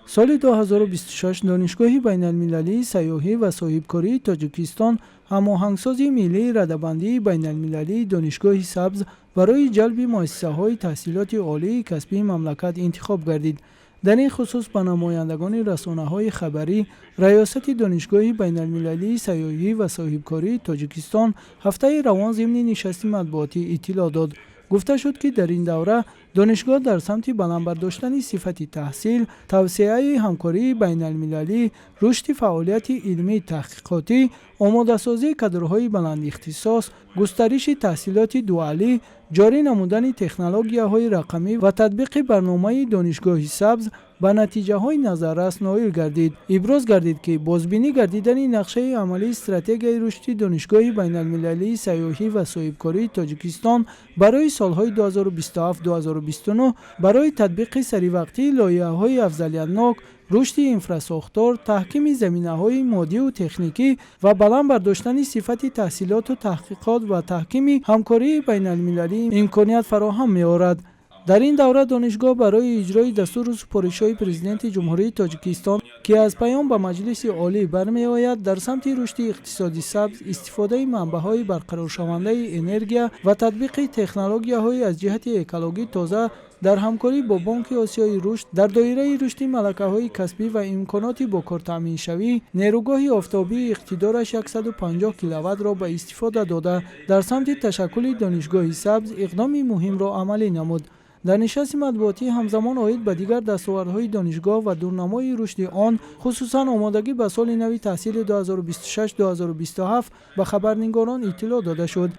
Соли 2026 Донишгоҳи байналмилалии сайёҳӣ ва соҳибкории Тоҷикистон ҳамоҳангсози миллии радабандии байналмилалии Донишгоҳи сабз барои ҷалби муассисаҳои таҳсилоти олии касбии мамлакат интихоб гардид. Дар ин хусус ба намояндагони расонаҳои хабарӣ Раёсати Донишгоҳи байналмилалии сайёҳӣ ва соҳибкории Тоҷикистон ҳафтаи равон зимни нишасти матбуотӣ иттилоъ дод. Гуфта шуд, ки дар ин давра донишгоҳ дар самти баланд бардоштани сифати таҳсил, тавсеаи ҳамкории байналмилалӣ, рушди фаъолияти илмӣ таҳқиқотӣ, омодасозии кадрҳои баландихтисос, густариши таҳсилоти дуалӣ, ҷорӣ намудани технологияҳои рақамӣ ва татбиқи барномаи Донишгоҳи сабз ба натиҷаҳои назаррас ноил гардид. Иброз гардид, ки бозбинӣ гардидани нақшаи амалии стратегияи рушди Донишгоҳи байналмилалии сайёҳӣ ва соҳибкории Тоҷикистон барои солҳои 2027-2029 барои татбиқи саривақтии лоиҳаҳои афзалиятнок, рушди инфрасохтор, таҳкими заминаҳои моддиву техникӣ ва баланд бардоштани сифати таҳсилоту таҳқиқот ва таҳкими ҳамкории байналмилалӣ имконият фароҳам меорад. Дар ин давра донишгоҳ барои иҷрои дастуру супоришҳои Президенти Ҷумҳурии Тоҷикистон, ки аз паём ба Маҷлиси Олӣ бармеояд, дар самти рушди иқтисоди сабз, истифодаи манбаъҳои барқароршавандаи энергия ва татбиқи технологияҳои аз ҷиҳати экологӣ тоза, дар ҳамкорӣ бо Бонки Осиёи рушд дар доираи рушди малакаҳои касбӣ ва имконоти бо кор таъминшавӣ, нерӯгоҳи офтобии иқтидораш 150 киловаттро ба истифода дода, дар самти ташаккули Донишгоҳи сабз иқдоми муҳимро амалӣ намуд. Дар нишасти матбуотӣ ҳамзамон оид ба дигар дастовардҳои донишгоҳ ва дурнамои рушди он, хусусан омодагӣ ба соли нави таҳсили 2026-2027 ба хабарнигорон иттилоъ дода шуд.